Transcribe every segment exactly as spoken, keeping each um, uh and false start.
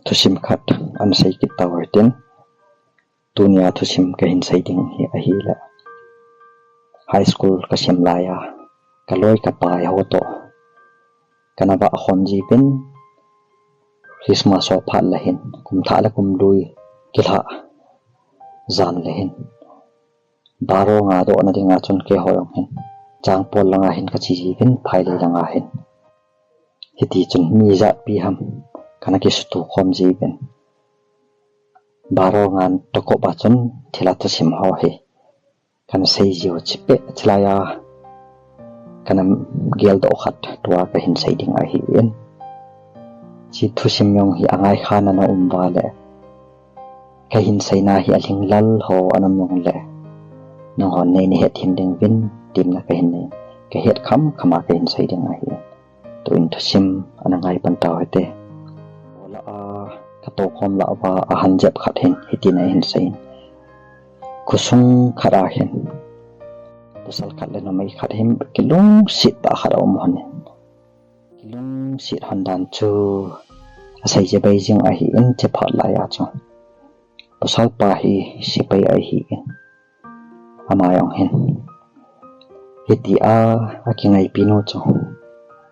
Thusim khat ana sei kit tau hitin, tunia thusim kahin sei ding hi ahile, high school kasim laiya kaloi kapai ho toh kana vah khom jiuvin, Christmas ho phat le hin, kum thah le kum lui kilhah jan le hin, baro nga dohna dinga chun keiho jong hin Changpol langa hin kache jiuvin, Phailei langa hin. Hitichun mi ijat pi ham kana kisuto khom jiuvin, baro nga toh kop a chun thilha thusim ho hi kana sei jiu chipeh chilaiya kana geldoh khat tua kahin sei ding ahin. Hiche thusim jong hi angaikha na na um uva le, kahin seina hi alhinglel ho ana um jongle, nanghon neina het hih diuvin temna kahin nei, kahet khamkhama kahin sei ding ahi. Tuin thusim ana ngai pan tau hite. Hola a, katou khom lah uva ahan jep khat hin hitin ahin seiyin, khosung khat a hin pasal khat le numei khat hin kilungset tah khat aum lhonin, kilungset lhon dan chu asei jep jing ahin, chuphat laiya chu pasalpa hi sepai ahin, ama jong hin hitia akingaipi nu chu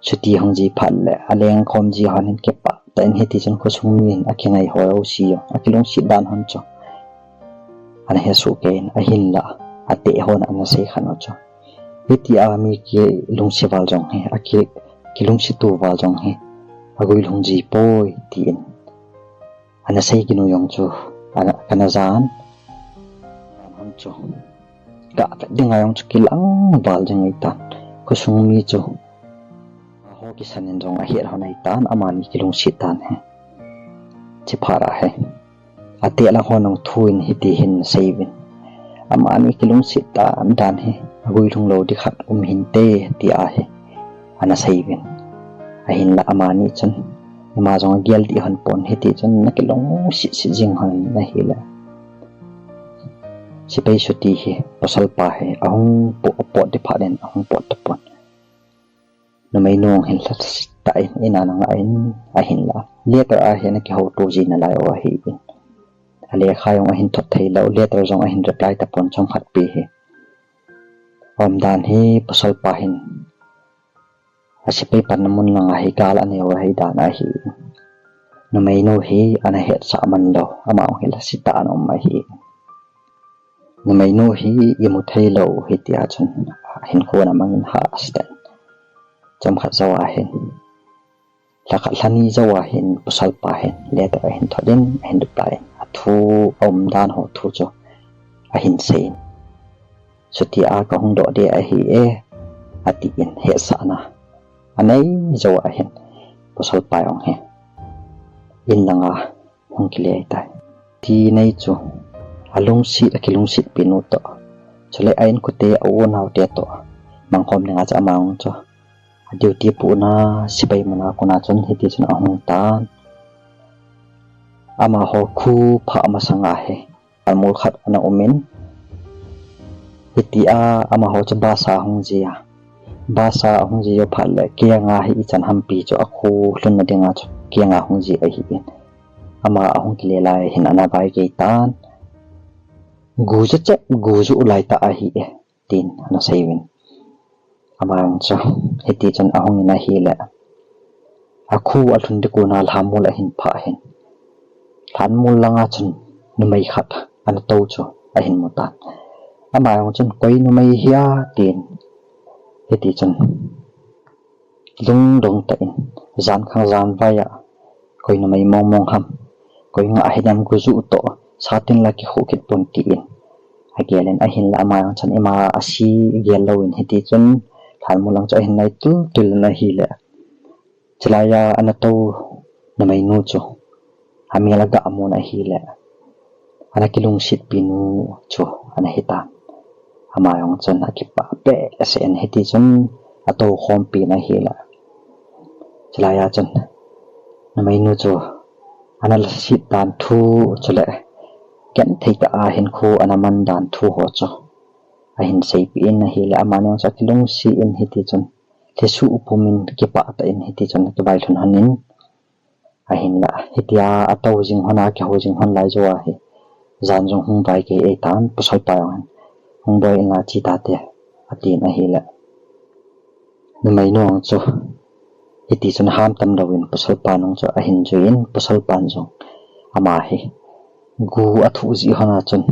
chuti hung ji phat le aleng khom ji lhonin kipah tah in hitichun khosung mi hin akingai ho jouse jong akilungset dan lhon chu ana hesoh keiyin, ahinla ateh hon ana sei khen u chu, hitia mi kilungset val jong hi, aki, kilungset to val jong hi agui lhung ji poi tin ana sei kit u jong chu ana, kana jan lhon chu, gah vet dinga jong chu kilang val jing ahitan, khosung mi chu ho kisan in jong ahet lhon ahitan, amani kilungset tan hi. Chuphat a hi ateh lang hon jong thu in hiti hin aseiuvin, amani kilungset tan dan hi agui lhung lou ding khat um hinte tia hi ana seiuvin, ahinla amani chun ima jong agel dih lhon pon, hitichun ana kilungset set jing lhon ahile, sepai chuti hi pasalpa hi ahung pot, apot ding phat in ahung pot tapon, numeinu hin lhaset tah in in a ana ngah in, ahinla letter a hi ana kihouto ji nalai u ahin, alekha jong ahin thot thei lou, letter jong ahin reply tapon, chomkhat pi hi aumdan hi pasalpa hin asepai panna mun langa hi gal anei u ahi dan ahin, numeinu hi ana hetsah man lou, ama jong hi lhaset tah in ana um ahin, numeinu hi imu thei lou hitia chun hinkho ana mangin hahsa tah in, chomkhat jou a hin, lha khat lha ni jou a hin pasalpa hin letter ahin thot in, ahin reply in, athu, aumdan ho thu chu ahin seiyin, chutia kahung doh ding ahi e, atin, hetsahna anei jou a hin pasalpa jong hi in langa hung kile tai. Chuti nei chu alungset, akilungsetpi nu toh, chule a inkote, a unaote toh mangkhom dinga chu ama jong chu a duty pohna sepai muna kona chun hitichun ahung tan, amaho khu phah masanga hi lhanmol khat ana umin, hitia amaho chu bus a ahung ji a, bus a ahung ji jou phat le kenga hi ichan hampi chu akho lhunna dinga chu kenga hung ji ahin, ama ahung kile lai hin ana vaigei tan, gu ju chep, gu ju u laitah ahi e, tin ana seiuvin, ama jong chu hitichun ahung in ahile, akho alhun ding kona lhanmol ahin phah hin, lhanmol langa chun numei khat ana tou chu ahin mutan, ama jong chun koi numei hia tin, hitichun lungdong tah in, jan khang jan vai a, koi numei mongmong ham, koi ngah hidem, gu ju toh satin la kikhuh kit pon tin agelin, ahinla ama jong chun ima ase gel louvin hitichun lhanmol lang chu ahin nai tultul in ahile, chulaiya ana tou numeinu chu amel agah mun ahile, ana kilungsetpi nu chu ana hitan, ama jong chun akipah behseh in hitichun atou khompin ahile, chulaiya chun numeinu chu ana lhaset dan thu chule genthei tah a hinkho ana man dan thu ho chu ahin seipeh in ahile, amani jong chu akilungset in hitichun lhesuh pumin kipah tah in hitichun akivailhun lhonin, Ahinla hitia atou jing hon a, kihou jing hon lai jou a hi, jan jong hung vai kei ei tan, pasal pa jong hin, "Hung doi in la chi tate," atin ahile, numeinu chu hiti chun ham tam louvin pasal pa nung chu ahin jui in, pasal pan jong ama hi gu athuh jeh hon a chun,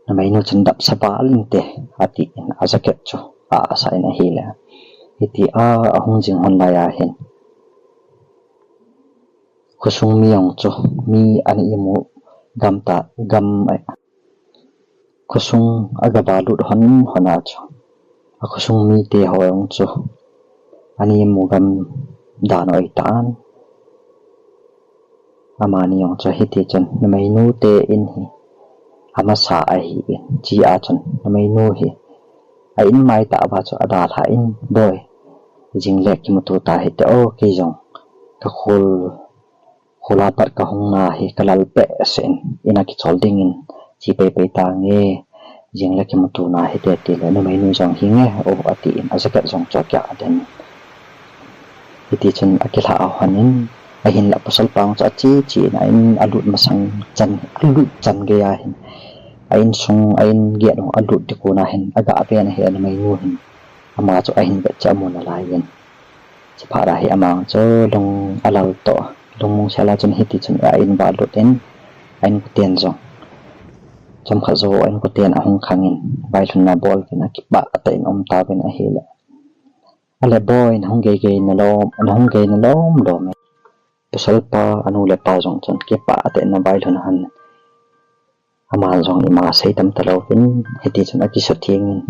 numeinu chun, "Dap sa val inte," atin, a jacket chu a asah in ahile, hitia ahung jing hon lai a hin, khosung mi jong chu, mi ana imu gam ta, gam, khosung aga valut hon hon a chu, akhosung mite ho jong chu ana imu gam dan u ahi tan. Amani jong chu hiti chun numeinu te in hi amasa ahin, chi a chun numeinu hi a in mai tah uva chu adalhan, "Boi, jing le kimuto ta hite o, kei jong ka khol, khol a pat kahung na hi kalal behseh in, in a kichol dingin chi peipei tange, jing le kimuto na hite," atile numeinu jong, "Hinge o," atin, a jacket jong chu akeh aden. Hiti chun akilha hon in, ahinla pasal pa jong chu ache che in, a in alut masang chan, alut chan gei a hin, a insung, a in gate u alut ding kon a hin, aga ven ahile numeinu hin ama chu ahin vet cheh amu nalai in, chuphat a hi ama chu lung alal toh, lungmong sel a chun hiti chun a in valut in, a inkoten jong chomkhat jou a inkoten ahung khang in, vailhunna bol uvin akipah tah in aum tauvin ahile, "Ale boi, nahung gei gei nalom, nahung gei nalom lom e." Pasal pa anu le apa jong chun kipah tah in availhun hon, ama jong ima sei tam talouvin, hiti chun akisutheng in,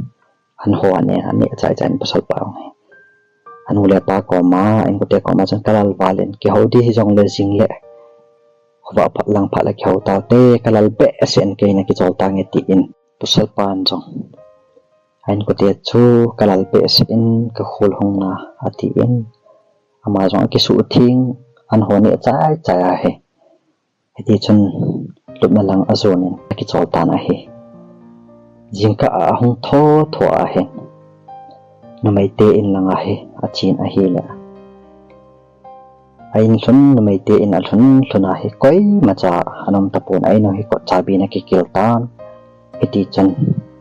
an ho ane, aneh chai chai in pasal pa jong hi anu le apa koma, inkote koma chun, "Kalal val in, kihou ding hijongle jing le, khovah phat lang phat le kihou taute, kalal behseh in, kei na kichol tange," tin pasal pan jong a inkote chu, "Kalal behseh in, kakhol hung na," atin ama jong akisutheng, an ho neh chai chai a hi, hiti chun lupna lang ajon in akichol tan ahi. Jingkah a ahung tho tho a hin numeite in lang a hi achen ahile, a in lhun, numeite in alhun lhun a hi koimacha ana um tapon, a in u hi kot chabi in akikil tan. Hiti chun,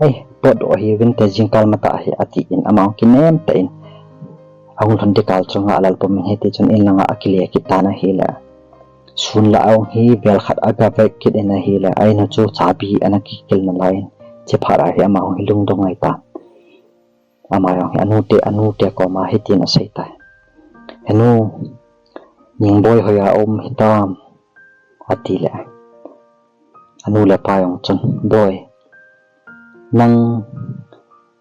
"Ei, potdoh hih uvinte, jingkah matah ahi," atin ama kinem tah in ahung lhun ding kal chunga alal pum in, hiti chun in lang a akile kit tan ahile, sun lah a ahung hi vel khat aga vek kit in ahile, a in u chu chabi ana kikil nalai in, chuphat a hi ama hung hi lungdong ngai tan. Ama jong hi anute, anute koma hitin asei tai, "Henu, Ningboi hoiya um hitam?" atile, anu le apa jong chun, "Boi, nang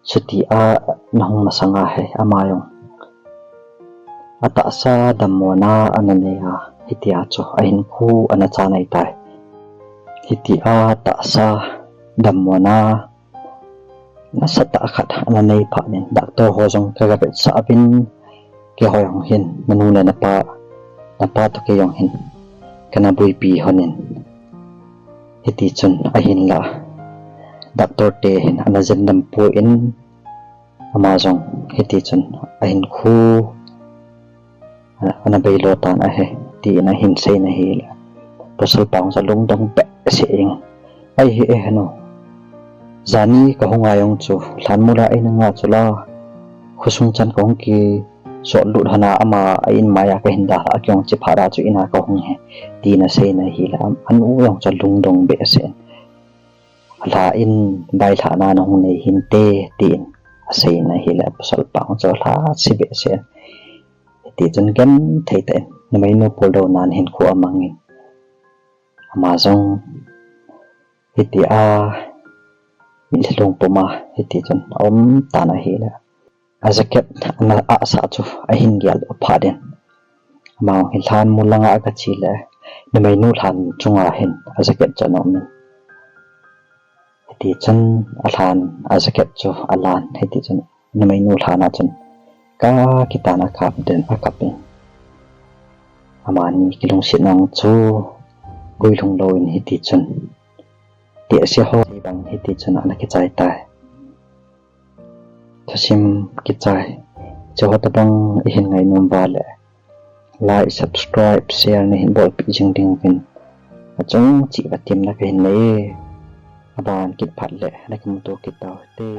chuti a nahung masang a hi ama jong atahsa dammona ana nei a, hitia chu ahinkho ana chan ahitai. Hitia tahsa dammona nasatah khat ana nei phat in, doctor ho jong kaga vetsah uvin, keiho jong hin, nanu le napa, napa toh kei jong hin kana buipi hon in, hiti chun ahinla doctor te hin ana jen dam poi in, ama jong hiti chun ahinkho ana beilo tan ahi," tin ahin sei in ahile, pasal pa jong chu alungdong behseh in, "Ahi e henu, jani kahung a jong chu lhanmol a eina nga chu la, khosung chan kahung kisot lut hon a, ama a in maiya kahin dalhah a, kei jong chuphat a chu in a kahung hi," tin asei in ahile, anu jong chu alungdong behseh in, "Alha in, vailhahna nahung nei hinte," tin asei in ahile, pasal pa jong chu alhase behseh in, hiti chun genthei tah in numeinu puldou nan hinkho amang in, ama jong hitia mitlhi lungpum a hiti chun aum tan ahile, a jacket ana ahsah chu ahin geldoh phat in, ama jong hi lhanmol langa aga che le, numeinu lhan chunga hin a jacket chu ana um in, hiti chun alhan, a jacket chu alan, hiti chun numeinu lhan a chun ka kitan a kap den, akap in, amani kilungsetna jong chu guilhung louvin hiti chun tehse ho bang hiti chun ana kichai tai. Thusim kichai, hiche ho tobang ihin ngainom uva le like, subscribe, share nahin bolpeh jing diuvin achung cheh a temna kahin nei e. Aban kit phat le nakimuto kit tau hite.